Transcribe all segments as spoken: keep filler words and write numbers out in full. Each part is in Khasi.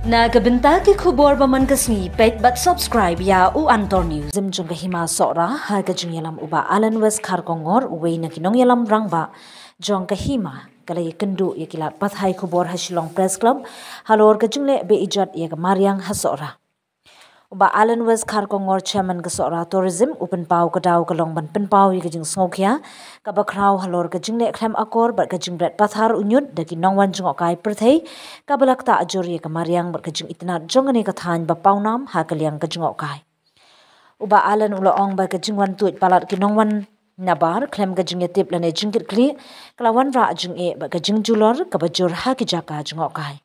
Na ka bynta ki khubor ba man ka sngi, peit bad subscribe ïa u Antor News. Zim jong ka Hima Sohra ha ka jingïalam u Bah Allen West Kharkongor, uwei na ki nongïalam rangbah jong ka Hima, ka la ïakynduh ïa ki lad pathai khubor ha Shillong Press Club halor ka jingleh beh ijot ïa ka mariang ha Sohra. U Bah Allen West Kharkongor, Chairman ka Sohra Tourism, u pynpaw ka daw ka long ban pynpaw ïa ka jingsngewkhia kaba khraw halor ka jingleh khlem akor bad ka jingbret pathar u ñiut da ki nongwan jngohkai pyrthei, kaba la ktah jur ïa ka mariang bad ka jingitynnad jong kane ka thaiñ ba pawnam ha ka liang ka jngohkai. U Bah Allen u la ong ba ka jingwan tuid palat ki nongwan nabar khlem ka jingïatip lane jingkitkhlieh ka la wanrah jingeh bad ka jingjulor kaba jur ha ki jaka jngohkai.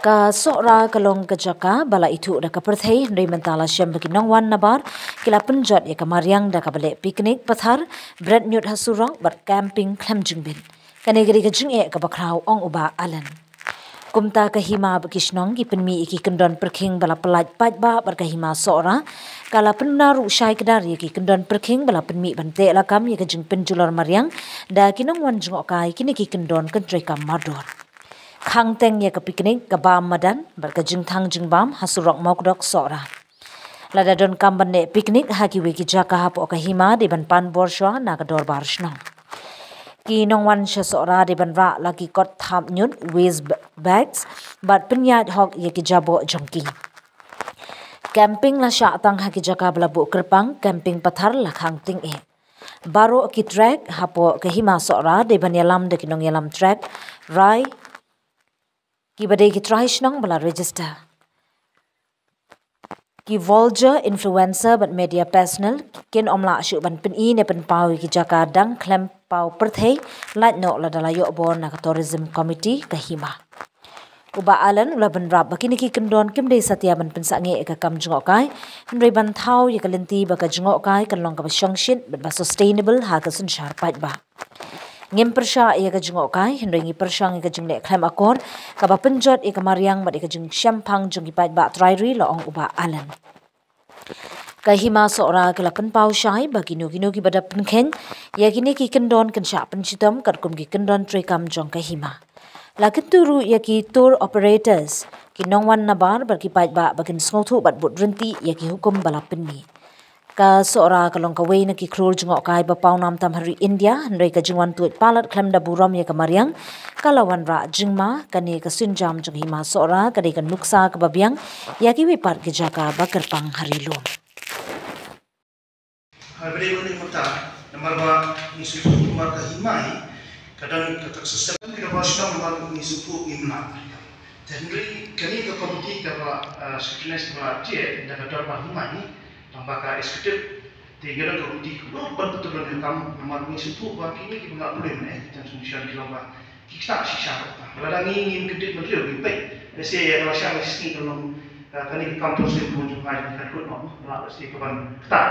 Ka Sohra ka long ka jaka ba la ithuh da ka pyrthei, hynrei mynta la shem ba ki nongwan nabar ki la pynjot ïa ka mariang da kaba leh picnic pathar, bret ñiut ha surok bad camping khlem jingbit. Kane ka dei ka jingeh kaba khraw, ong u Bah Allen. Kumta ka Hima bad ki shnong ki pynmih ïa ki kyndon pyrkhing ba la pyllait paidbah bad ka Hima Sohra ka la pynbna ruh shai kdar ïa ki kyndon pyrkhing ba la pynmih ban teh lakam ïa ka jingpynjulor mariang da ki nongwan jngohkai. Kine ki kyndon kan treikam mardor. Khang teng ïa ka picnic, ka bam madan bad ka jingthang jingbam ha surok Mawkdok Sohra. Lada donkam ban leh picnic ha kiwei ki jaka hapoh ka Hima, dei ban pan bor shuwa na ka dorbar shnong. Ki nongwan sha Sohra dei ban rah la ki kot thap ñiut, waste b-, bags, bad pynïaid hok ïa ki jaboh jong ki. Camping la shah tang ha ki jaka ba la buh kyrpang, camping pathar la khang tyngeh. Baroh ki trek hapoh ka Hima Sohra dei ban ïalam da ki nongïalam trek rai, kiba dei ki trai shnong ba la register. Ki vlogger, influencer bad media personnel kin ym lah shuh ban pyni ne pynpaw ïa ki jaka dang khlem paw pyrthei, lait noh lada la ïoh bor na ka Tourism Committee ka Hima. U Bah Allen u la bynrap ba kine ki kyndon kim dei satia ban pynsangeh ïa ka kam jngohkai, hynrei ban thaw ïa ka lynti ba ka jngohkai kan long kaba shongshit bad ba sustainable ha ka synshar paidbah. Ngim pyrshah ïa ka jngohkai, hynrei ngi pyrshang ïa ka jingleh khlem akor kaba pynjot ïa ka mariang bad ïa ka jingshemphang jong ki paidbah trai ri, la ong u Bah Allen. Ka Hima Sohra ka la pynpaw shai ba kino kino kiba da pynkheiñ ïa kine ki kyndon kan shah pynshitom katkum ki kyndon treikam jong ka Hima. La kyntu ruh ïa ki tour operators, ki nongwan nabar bad ki paidbah ba kin sngewthuh bad bud ryntih ïa ki hukum ba la pynmih. Ka Sohra ka long kawei na ki khlur jngohkai ba pawnam tam ha ri India, hynrei ka jingwan tuid palat khlem da burom ïa ka mariang ka la wanrah jingma. Kane ka sienjam jong Hima Sohra ka dei ka nuksa kaba biang ïa kiwei pat ki jaka ba kyrpang ha ri lum. Hai, bad ïa kane mynta, namar ba ngi sngewthuh namar ka Hima hi ka don kata ka system, ka ba sdang namar ngi sngewthuh ngim lah. Te hynrei kane ka komiti kaba, eh, scrutinize kaba la jied da ka dorbar Hima hi, tang ba ka executive, te ka don ka komiti kaba ban pyntrei ïa ka kam, namar ngi sngewthuh ba kine kiba nga pule mynne, ki terms and condition ki long ba ki ktah shisha. Lada ngi ngim kyntiew mynshuwa ngi peit, lehse ïa ka la shang lehse ka long, eh, kane ka kam tourism ka jong ngi ka kut noh, lehse ka ban ktah.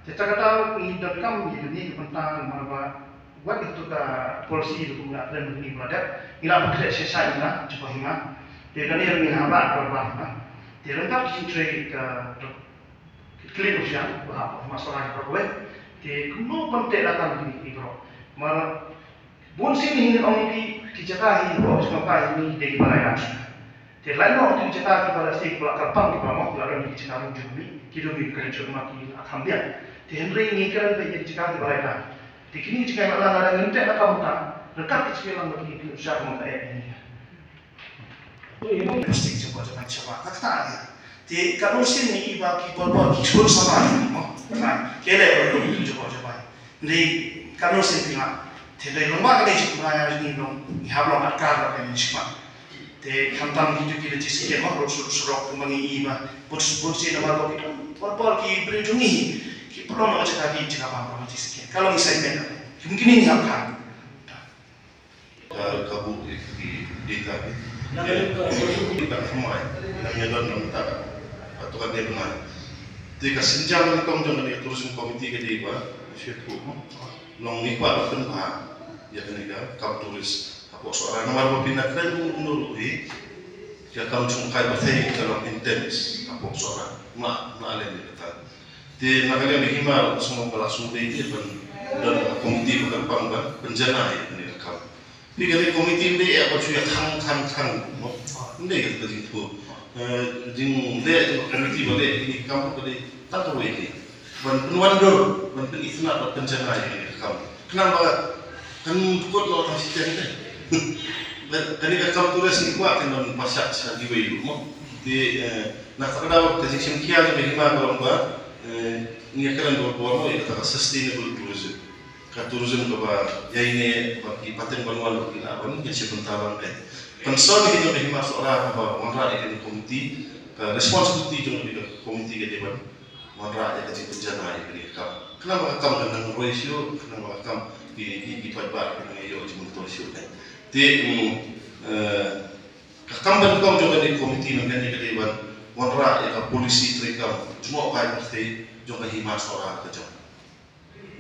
Te kata kata ngi donkam ïa kane ka bynta namar ba wat ïa katu ka policy ruh kum nga kren mynne ba la dep, ngi la pynkhreh shisha ïa ka jong ka Hima. Te kane ruh ngi hap ban ba Hima. Te ryngkat ki jingtrei ka Klik u sha, ba hap, ma sora ki brok wei. Te kumno ban teh lakam kine ki brok. Mar bun sien hi ong ki, ki jaka hi, ba sngewbha hi ni dei ki ba lai lam. Te lai noh ki jaka ki ba la sih, ki ba la kyrpang, ki ba la mok, ki la don ki jaka rum jong mi, ki dei mi ka jong ma ki la kham biang. Te hynrei ngi kren ba ki jaka ki ba lai lam. Te kine ki jaka la la ngin teh lakam ta, ryngkat ki jaka lang ba ki ki sha ma ka eh ni. Plastik jabo jabo jabo. Kata ni. Te ka nusin ni iba ki bol bol ki chun sama ni mo. Kata. Kele bol bol jabo jabo. Ni ka nusin ti ma. Te dei long ba ka dei chuma ya ni long. Ni hab long atkar ba ni chuma. Te khamtam ki tu ki le jisi ke mo ro sur surok tu mangi iba. Bot bot si nama bol ki bol bol ki bri tu ni. Ki bol long ma jaka ki jaka ba ma jisi ke. Kalau ni sai ke. Mungkin ni hab kan. Ka, ka buh ïa ki data ki. Ki data thymmai, nang ïa don nang ta. Ka to ka dei bnai. Te ka sienjam nyngkong jong kane ka tourism committee ka dei ba, shu tu, long ngi kwah ban pynbha ïa kane ka kam tourist hapoh Sohra. Namar ba phi na kren kumno ruh hi, ka kam jong ka pyrthei ka long intense hapoh Sohra. Ma, ma leh ni kata. Te na ka liang ka Hima ruh ka sngewbha ba la sngewdei ïa ban don ka komiti ba kyrpang ban pynjanai ïa kane ka kam. Phi kane ka committee ym dei ïa ban shu ïa khang khang khang. Ym dei kata ka jingthoh. Eh, jingleh jong ka committee ba leh kine ki kam ka dei tang kawei ne. Ban pynwandur, ban pynitynnad, ban pynjanai ïa kane ka kam. Khnang ba kan pynkut noh tang shiteng te. Kane ka kam tourist ngi kwah kan ban pynshah sha kiwei ruh mo. Te, eh, na kata ka daw ka jingshim khia jong ka hima ka long ba, eh, ngi ïa kren bor bor mo ïa kata ka sustainable tourism. Ka tourism kaba ïaineh, ba ki pateng ban wan ruh ki lah ban ïa shim bynta ban peit. Concern hi jong ka Hima Sohra kaba wanrah ïa kane ka committee, ka responsibility jong ka committee ka dei ban wanrah ïa ka jingpynjanai ïa kane ka kam. Khnang ba ka kam kan nang roi shuh, khnang ba ka kam ki, ki, ki paidbah kan nang ïoh jingmyntoi shuh kan. Te, mm, eh, ka kam ban kong jong kane ka committee nang kane ka dei ban wanrah ïa ka policy treikam jngohkai pyrthei jong ka Hima Sohra ka jong.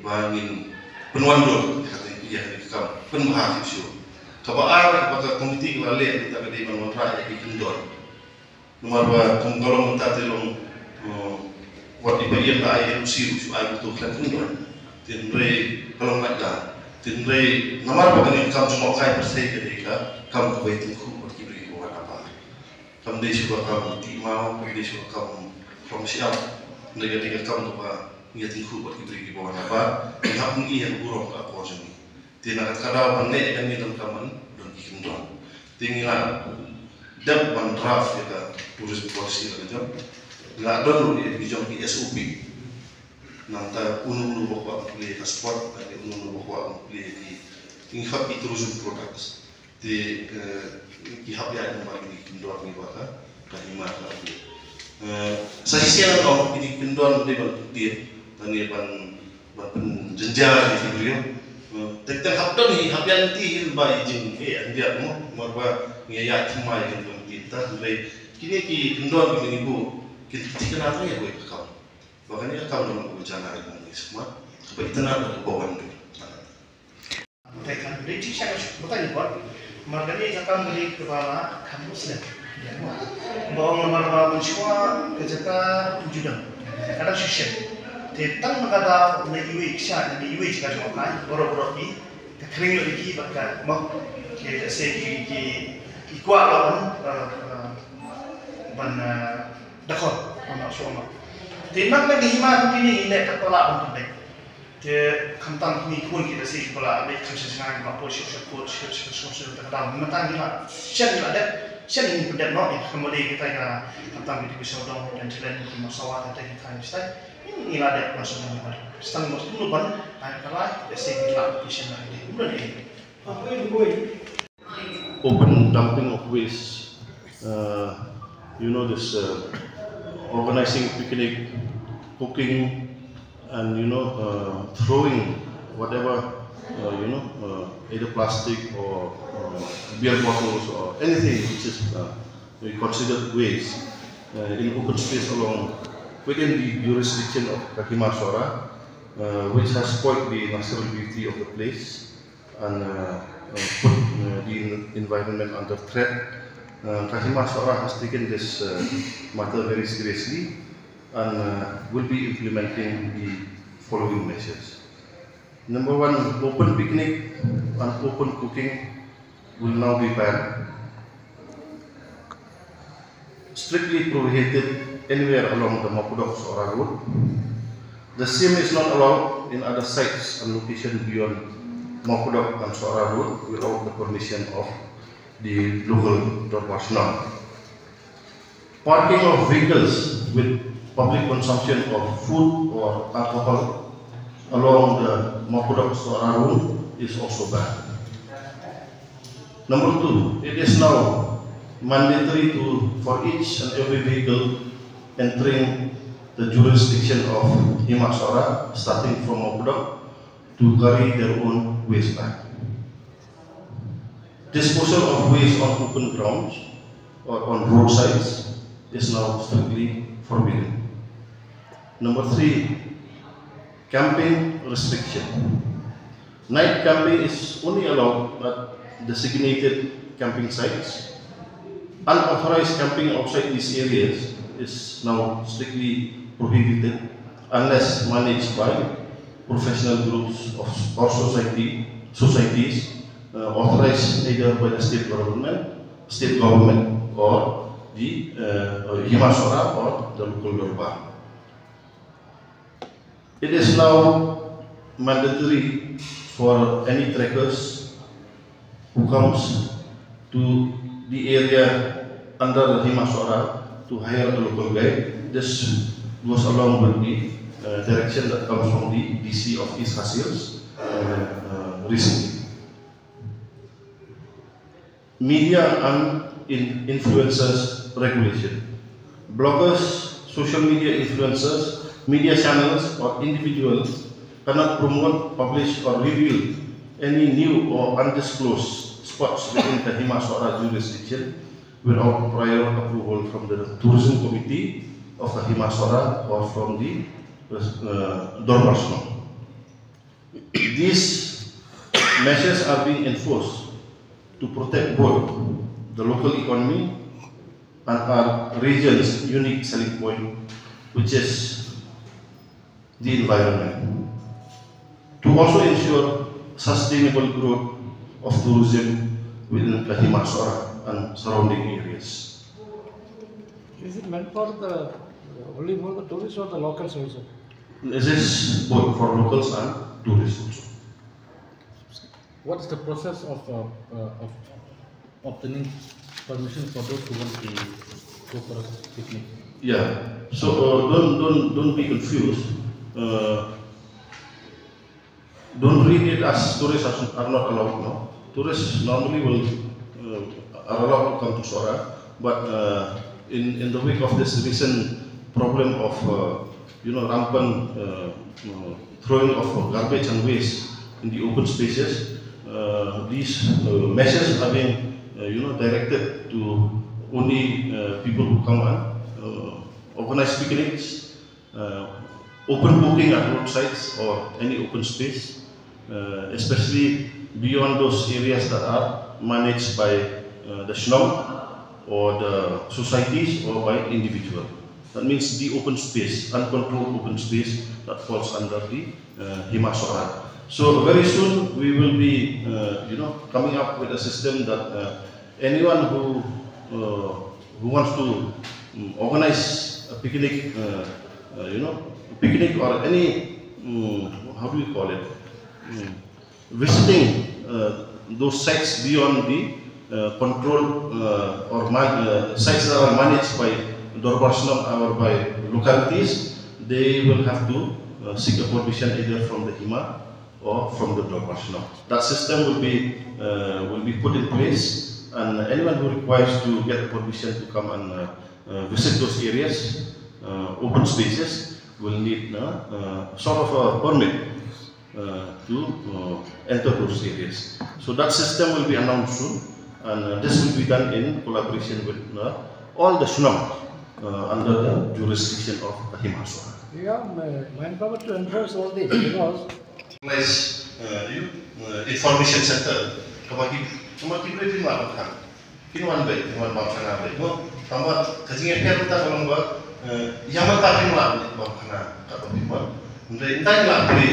Ba ngin pynwandur ïa kata, ïa kata ka kam pynbha shuh shuh. Kaba ar ba ka komiti ka la leh mynta ka dei ban wanrah ïa ki kyndon. Namar ba kum ka long mynta te long, eh, wat i ba ïa la ai N O C ruh shu ai buto khlem kyndon. Te hynrei ka long lait da. Te hynrei namar ba kane ka kam jngohkai pyrthei ka dei ka kam kaba ïatyngkhuh bad ki briew kiba wan ha bar. Kam dei shuh ka kam tih maw, kam dei shuh ka kam rong shyiap. Hynrei ka dei ka kam kaba ngi ïatyngkhuh bad ki briew kiba wan ha bar. Ngi hap ngi ïa ka burom ka akor jong ngi. Te na kata ka daw ban leh ïa kane donkam ban don ki kyndon. Te ngi la dep ban draft ïa ka tourism policy la ka jong. Ngi la don ruh ïa ki jong ki S O P. Nangta uno uno ba kwah ban plie ïa ka sport, bad uno uno ba kwah ban plie ïa ki, ngi hap ki tourism products. Te, eh, ki hap ïaid namar kine ki kyndon ngi ba ka, ka hima ka. Eh, sa shisien ngi ong kine ki kyndon dei ban pyntied, lane ban, ban pynjynjar ïa ki briew. Eh, te tang hap don hi, hap ïaid lynti hi ba i jing, eh, hyndiat mo, namar ba ngi ïaid thymmai ïa kine ki kyndon, hynrei kine ki kyndon kiba ngi buh, kin thikna tang ïa kawei ka kam. Ba kane ka kam don kaba jan ha kaba ngi sngewmat, kaba itynnad bad kaba wandur. Batai khan dei ti sha ka shu batai ni bor. Namar kane ka kam kane kaba la kham Muslim. Ba ong namar ba mynshuwa ka jaka u ju dang, ka dang shu shem. Te tang na ka daw na iwei i kshaid na iwei i jaka jong ka baroh baroh ki, ka khring ïoh ïa ki bad ka mo. Ki lehse ki, ki, ki kwah ban, eh, eh, ban, eh, dakor ban shu ong. Te na ka hima kine ngi leh katba lah ban pynbeit. Te khamtam kine ki khun ki lehse kiba la leit kham sha jngai, ba poi sha, sha port, sha, sha, sha, sha, ta ka daw. Mynta ngi la shen, ngi la dep, shen ngi pyndep noh, ngi khamtam dei kita ka, khamtam kita ki sawdong, dan jalan ki masawa, ta kita ki thaiñ stai. Ngi la dep ban sha jngai ba. Stang mut kumno ban, ai ka lai, lehse ngi la ki shen la dei. Kumno dei. Open dumping of waste, uh, you know, this, uh, organizing picnic, cooking, and, you know, uh, throwing whatever, uh, you know, uh, either plastic or, uh, beer bottles or anything which is, uh, we consider waste, uh, in open space along within the jurisdiction of Ka Hima Sohra, uh, which has spoiled the natural beauty of the place and, uh, uh, put, uh, the environment under threat. Uh, Ka Hima Sohra has taken this, uh, matter very seriously and, uh, will be implementing the following measures. Number one, open picnic and open cooking will now be banned. Strictly prohibited anywhere along the Mawkdok Sohra Road. The same is not allowed in other sites and location beyond Mawkdok and Sohra Road without the permission of the local Dorbar Shnong. Parking of vehicles with public consumption of food or alcohol along the Mawkdok Sohra Road is also banned. Number two, it is now mandatory to, for each and every vehicle entering the jurisdiction of Hima Sohra, starting from Mawkdok, to carry their own waste bag. Disposal of waste on open grounds or on roadsides is now strictly forbidden. Number three, camping restriction. Night camping is only allowed at designated camping sites. Unauthorized camping outside these areas is now strictly prohibited unless managed by professional groups of, or society, societies, uh, authorized either by the state government, state government or the uh, Hima Sohra or the local Dorbar. It is now mandatory for any trekkers who comes to the area under Hima Sohra to hire a local guide. This goes along with the uh, direction that comes from the D C of East Khasi Hills uh, uh, recently. Media and in influencers regulation. Bloggers, social media influencers, media channels, or individuals cannot promote, publish, or reveal any new or undisclosed spots within the Hima Sohra jurisdiction without prior approval from the Tourism Committee of the Hima Sohra or from the uh, Dorbar Shnong. These measures are being enforced to protect both the local economy and our region's unique selling point, which is the environment, to also ensure sustainable growth of tourism within Hima Sohra and surrounding areas. Is it meant for the only for the tourists or the locals also? This is both for locals and tourists also. What is the process of uh, uh, of obtaining permission for those who want to go for a picnic? Yeah. So uh, don't don't don't be confused. Uh, don't read it as tourists are, are not allowed. No, tourists normally will uh, are allowed to come to Sohra, but uh, in in the wake of this recent problem of uh, you know rampant uh, uh, throwing of garbage and waste in the open spaces, uh, these uh, measures are being uh, you know directed to only uh, people who come and uh, organize picnics, uh, open cooking at roadsides or any open space, uh, especially beyond those areas that are managed by uh, the shnong or the societies or by individual. That means the open space, uncontrolled open space that falls under the uh, Hima Sohra. So very soon we will be, uh, you know, coming up with a system that uh, anyone who uh, who wants to um, organize a picnic, uh, uh, you know, picnic or any, um, how do you call it, um, visiting uh, those sites beyond the uh, control uh, or man, uh, sites that are managed by Dorbar Shnong or by localities, they will have to uh, seek a permission either from the Hima or from the Dorbar Shnong. That system will be uh, will be put in place, and anyone who requires to get permission to come and uh, uh, visit those areas, uh, open spaces, will need uh, uh, sort of a permit uh, to uh, enter those areas. So that system will be announced soon, and uh, this will be done in collaboration with uh, all the shnong uh, under the jurisdiction of the Hima Sohra. Yeah, my, my power to enforce all this because Place, uh, you, uh, information center. Kaba ki, kaba ki briew phi mlak ban khang. Kin wan beit, kin wan bam khana beit. Mo, tangba ka jingïapher mynta ka long ba, eh, ïa mynta phi mlak bam khana, katba phi wan. Mynta mynta ïa la phi,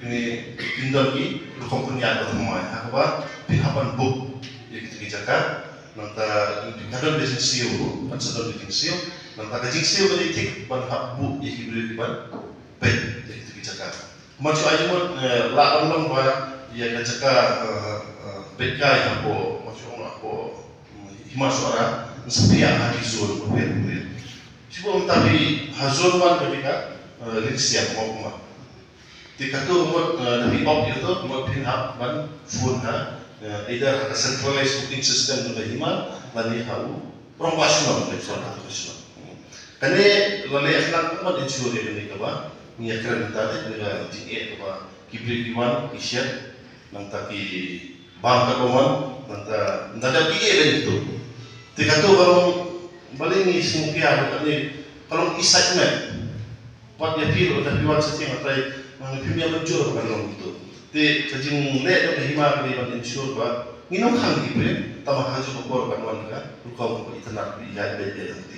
kine kin don ki rukom pynïaid ba thymmai. Ha kaba phin hap ban book ïa kita ki jaka. Nangta ka don ka jingsiew, kan sa don ka jingsiew. Nangta ka jingsiew ka dei thik ban hap book ïa ki briew kiban peit ïa kita ki jaka. Kumba shu ai jingmut, eh, lah ban long ba ïa ka jaka, eh, eh, peit kai hapoh, kumba shu ong hapoh, mm, Hima Sohra, sa pynïaid ha ki zone bapher bapher. Shu ba mynta phi ha zone one ka jaka, eh, Lyngsiang mo kumba. Te kato ka mut, eh, da phi opt ïa kato, ka mut phin hap ban phone ha, eh, either ha ka centralized booking system jong ka Hima lane ha u rangbah shnong, ka shnong, ka shnong. Kane la leh khnang ban ensure ïa kane kaba ngi ïa kren mynta te, kane ka jingeh kaba ki briew ki wan ki shet, nangta ki bam katba wan, nangta nda dep ki ïeh lem tu. Te kato ka long, balei ngi sngewkhia ba kane ka long excitement. Wat ïa phi ruh lada phi wan sha Jingsngewsih, nang phim ïa mynjur ba kan long tu. Te ka jingleh jong ka Hima ka dei ban ensure ba ngin ym khang ki briew, tangba ha kajuh ka por kan wan ka rukom kaba itynnad, ba ïaid beit beit lynti.